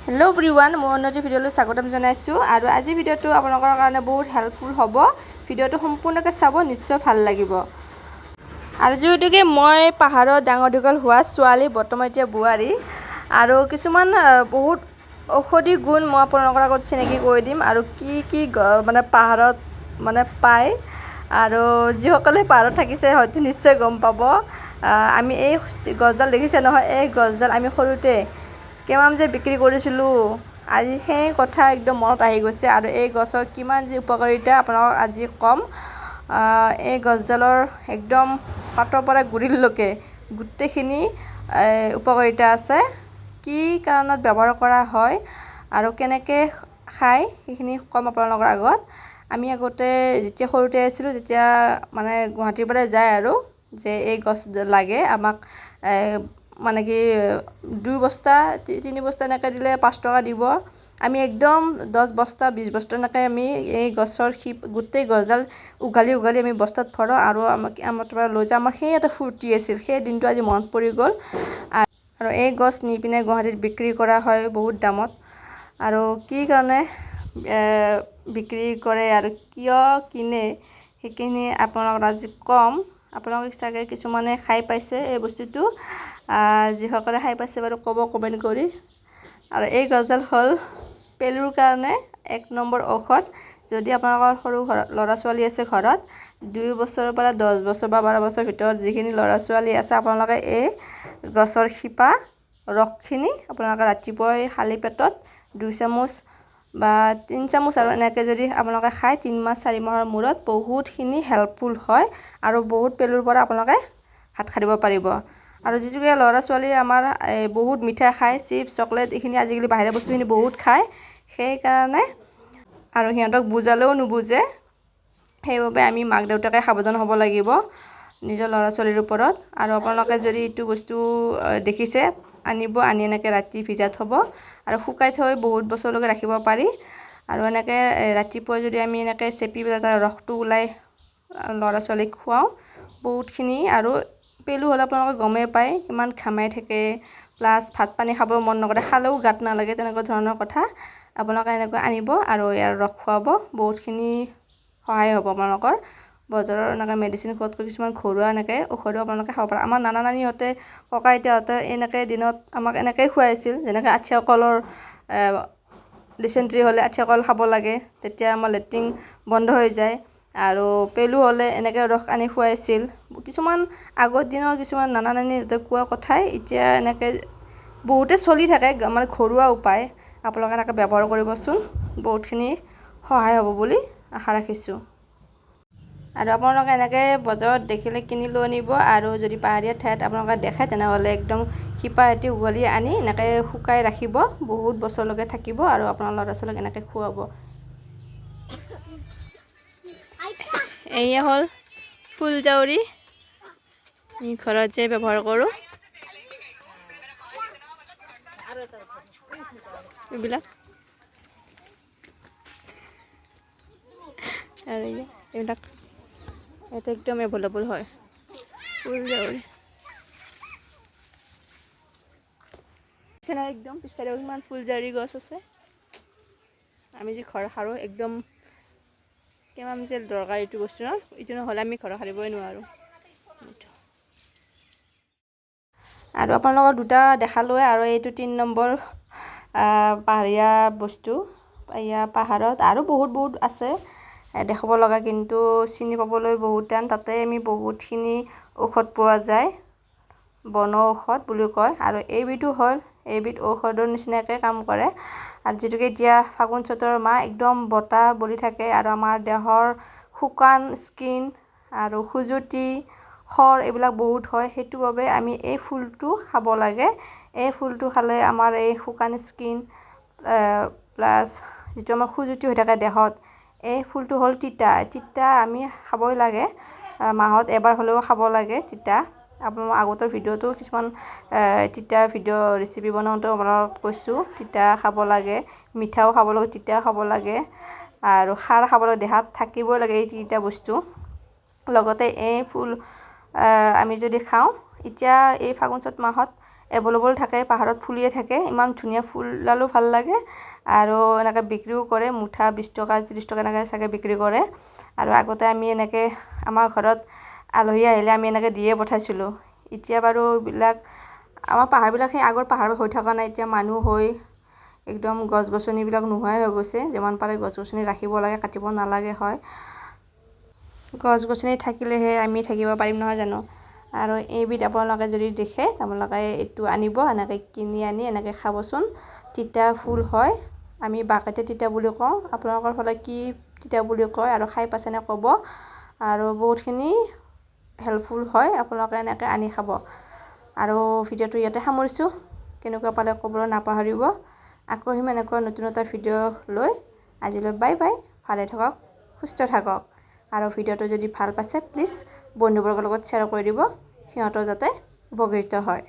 Hello' everyone, মই অন্য এটি ভিডিঅ'লৈ স্বাগতম জনাইছোঁ। আৰু আজিৰ ভিডিঅ'টো আপোনালোকৰ কাৰণে বহুত হেল্পফুল হ'ব। ভিডিঅ'টো সম্পূৰ্ণকৈ চাব, নিশ্চয় ভাল লাগিব। আৰু যিহেতুকে মই পাহাৰত ডাঙৰ দীঘল হোৱা ছোৱালী, বৰ্তমান এতিয়া বোৱাৰী, আৰু কিছুমান বহুত ঔষধি গুণ মই আপোনালোকৰ আগত চিনাকি কৰি দিম আৰু কি কি মানে পাহাৰত মানে পায়, আৰু যিসকলে পাহাৰত থাকিছে হয়তো নিশ্চয় গম পাব। আমি এই গছডাল দেখিছে নহয়, এই গছডাল আমি সৰুতে কিমান যে বিক্ৰী কৰিছিলোঁ, আজি সেই কথা একদম মনত আহি গৈছে। আৰু এই গছৰ কিমান যে উপকাৰিতা আপোনালোকক আজি ক'ম। এই গছডালৰ একদম পাতৰ পৰা গুৰিলৈকে গোটেইখিনি উপকাৰিতা আছে। কি কাৰণত ব্যৱহাৰ কৰা হয় আৰু কেনেকৈ খায় সেইখিনি ক'ম আপোনালোকৰ আগত। আমি আগতে যেতিয়া সৰুতে আছিলোঁ তেতিয়া মানে গুৱাহাটীৰ পৰাই যায় আৰু যে এই গছ লাগে আমাক, মানে কি 2 বস্তা 3 বস্তা এনেকৈ দিলে 5 টকা দিব। আমি একদম 10 বস্তা 20 বস্তা এনেকৈ আমি এই গছৰ গোটেই গছডাল উঘালি উঘালি আমি বস্তাত ভৰাওঁ আৰু আমাক আমাৰ পৰা লৈ যাওঁ। আমাৰ সেই এটা ফূৰ্তি আছিল, সেই দিনটো আজি মনত পৰি গ'ল। আৰু এই গছ নি পিনে গুৱাহাটীত বিক্ৰী কৰা হয় বহুত দামত। আৰু কি কাৰণে বিক্ৰী কৰে আৰু কিয় কিনে সেইখিনি আপোনালোকক আজি ক'ম। আপোনালোকে চাগে কিছুমানে খাই পাইছে এই বস্তুটো, যিসকলে খাই পাইছে বাৰু ক'ব কমেণ্ট কৰি। আৰু এই গছডাল হ'ল পেলুৰ কাৰণে 1 নম্বৰ ঔষধ। যদি আপোনালোকৰ সৰু ল'ৰা ছোৱালী আছে ঘৰত, 2 বছৰৰ পৰা 10 বছৰ বা 12 বছৰৰ ভিতৰত যিখিনি ল'ৰা ছোৱালী আছে, আপোনালোকে এই গছৰ শিপা ৰসখিনি আপোনালোকে ৰাতিপুৱাই খালী পেটত 2 চামুচ বা 3 চামুচ আৰু এনেকৈ যদি আপোনালোকে খায় 3 মাহ 4 মাহৰ মূৰত বহুতখিনি হেল্পফুল হয় আৰু বহুত পেলুৰ পৰা আপোনালোকে হাত সাৰিব পাৰিব। আৰু যিটোকে ল'ৰা ছোৱালীয়ে আমাৰ বহুত মিঠাই খায়, চিপছ চকলেট এইখিনি আজিকালি বাহিৰা বস্তুখিনি বহুত খায়, সেইকাৰণে আৰু সিহঁতক বুজালেও নুবুজে। সেইবাবে আমি মাক দেউতাকে সাৱধান হ'ব লাগিব নিজৰ ল'ৰা ছোৱালীৰ ওপৰত। আৰু আপোনালোকে যদি এইটো বস্তু দেখিছে আনিব, আনি এনেকৈ ৰাতি ভিজাই থ'ব আৰু শুকাই থৈ বহুত বছৰলৈকে ৰাখিব পাৰি। আৰু এনেকৈ ৰাতিপুৱা যদি আমি এনেকৈ চেপি পেলাই তাৰ ৰসটো ওলাই ল'ৰা ছোৱালীক খুৱাওঁ বহুতখিনি। আৰু পেলু হ'লে আপোনালোকে গমেই পায় কিমান ঘামাই থাকে, প্লাছ ভাত পানী খাব মন নকৰে, খালেও গাত নালাগে, তেনেকুৱা ধৰণৰ কথা। আপোনালোকে এনেকৈ আনিব আৰু ইয়াৰ ৰস খুৱাব, বহুতখিনি সহায় হ'ব আপোনালোকৰ। বজাৰৰ এনেকৈ মেডিচিন খোৱাতকৈ কিছুমান ঘৰুৱা এনেকৈ ঔষধো আপোনালোকে খাব পাৰে। আমাৰ নানা নানীহঁতে ককা আইতাহঁতে এনেকৈ দিনত আমাক এনেকৈয়ে খুৱাইছিল, যেনেকৈ আঠিয়া কলৰ ডিচেণ্ট্ৰি হ'লে আঠিয়া কল খাব লাগে, তেতিয়া আমাৰ লেট্ৰিন বন্ধ হৈ যায়। আৰু পেলু হ'লে এনেকৈ ৰস আনি খুৱাইছিল। কিছুমান আগৰ দিনৰ কিছুমান নানা নানীহঁতে কোৱা কথাই এতিয়া এনেকৈ বহুতে চলি থাকে, মানে ঘৰুৱা উপায়। আপোনালোকে এনেকৈ ব্যৱহাৰ কৰিবচোন, বহুতখিনি সহায় হ'ব বুলি আশা ৰাখিছোঁ। আৰু আপোনালোকে এনেকৈ বজাৰত দেখিলে কিনি লৈ আনিব। আৰু যদি পাহাৰীয়া ঠাইত আপোনালোকে দেখে তেনেহ'লে একদম শিপা এটি উঘালি আনি এনেকৈ শুকাই ৰাখিব, বহুত বছৰলৈকে থাকিব আৰু আপোনাৰ ল'ৰা ছোৱালীক এনেকৈ খুৱাব। এয়া হ'ল ফুলজাউৰি, আমি ঘৰত যে ব্যৱহাৰ কৰোঁ এইবিলাক। আৰু এইবিলাক ইয়াতে একদম এভেইলেবল হয় ফুলজাউৰি। একদম পিছফালে ইমান ফুলজাউৰি গছ আছে। আমি যি ঘৰ সাৰোঁ একদম কিমান যে দৰকাৰ এইটো বস্তু ন, এইটো নহ'লে আমি ঘৰ সাৰিবই নোৱাৰোঁ। আৰু আপোনালোকৰ দুটা দেখালোৱে। আৰু এইটো 3 নম্বৰ পাহাৰীয়া বস্তু। এয়া পাহাৰত আৰু বহুত বহুত আছে দেখাব লগা, কিন্তু চিনি পাবলৈ বহুত টান। তাতে আমি বহুতখিনি ঔষধ পোৱা যায়, বন ঔষধ বুলি কয়। আৰু এইবিধো হ'ল এইবিধ ঔষধৰ নিচিনাকৈ কাম কৰে। আৰু যিটোকে এতিয়া ফাগুন চ'তৰ মাহ একদম বতাহ বলি থাকে আৰু আমাৰ দেহৰ শুকান স্কিন আৰু খজুৱতি খৰ এইবিলাক বহুত হয়, সেইটো বাবে আমি এই ফুলটো খাব লাগে। এই ফুলটো খালে আমাৰ এই শুকান স্কিন প্লাছ যিটো আমাৰ খজুৱতি হৈ থাকে দেহত, এই ফুলটো হ'ল তিতা। তিতা আমি খাবই লাগে, মাহত এবাৰ হ'লেও খাব লাগে তিতা। আপোনাৰ আগতৰ ভিডিঅ'টো কিছুমান তিতা ভিডিঅ' ৰেচিপি বনাওঁতেও আপোনালোকক কৈছোঁ, তিতা খাব লাগে, মিঠাও খাব লাগে, তিতাও খাব লাগে আৰু খাৰ খাব লাগে, দেহাত থাকিবই লাগে এই তিনিটা বস্তু। লগতে এই ফুল আমি যদি খাওঁ, এতিয়া এই ফাগুন চ'ত মাহত এভেইলেবল থাকে, পাহাৰত ফুলিয়ে থাকে। ইমান ধুনীয়া ফুলডালো ভাল লাগে আৰু এনেকৈ বিক্ৰীও কৰে, মুঠা 20 টকা 30 টকা এনেকৈ চাগে বিক্ৰী কৰে। আৰু আগতে আমি এনেকৈ আমাৰ ঘৰত আলহী আহিলে আমি এনেকৈ দিয়ে পঠাইছিলোঁ। এতিয়া বাৰু এইবিলাক আমাৰ পাহাৰবিলাক সেই আগৰ পাহাৰ হৈ থকা নাই, এতিয়া মানুহ হৈ একদম গছ গছনিবিলাক নোহোৱাই হৈ গৈছে। যিমান পাৰে গছ গছনি ৰাখিব লাগে, কাটিব নালাগে হয়। গছ গছনি থাকিলেহে আমি থাকিব পাৰিম, নহয় জানো? আৰু এইবিধ আপোনালোকে যদি দেখে, আপোনালোকে এইটো আনিব, এনেকৈ কিনি আনি এনেকৈ খাবচোন। তিতা ফুল হয়, আমি বাঁহকাঠীয়া তিতা বুলি কওঁ। আপোনালোকৰ ফালে কি তিতা বুলি কয় আৰু খাই পাইছেনে ক'ব। আৰু বহুতখিনি হেল্পফুল হয়, আপোনালোকে এনেকৈ আনি খাব। আৰু ভিডিঅ'টো ইয়াতে সামৰিছোঁ। কেনেকুৱা পালে ক'বলৈ নাপাহৰিব। আকৌ আহিম এনেকুৱা নতুন এটা ভিডিঅ' লৈ। আজিলৈ বাই বাই। ভালে থাকক, সুস্থ থাকক। আৰু ভিডিঅ'টো যদি ভাল পাইছে, প্লিজ বন্ধুবৰ্গৰ লগত শ্বেয়াৰ কৰি দিব, সিহঁতেও যাতে উপকৃত হয়।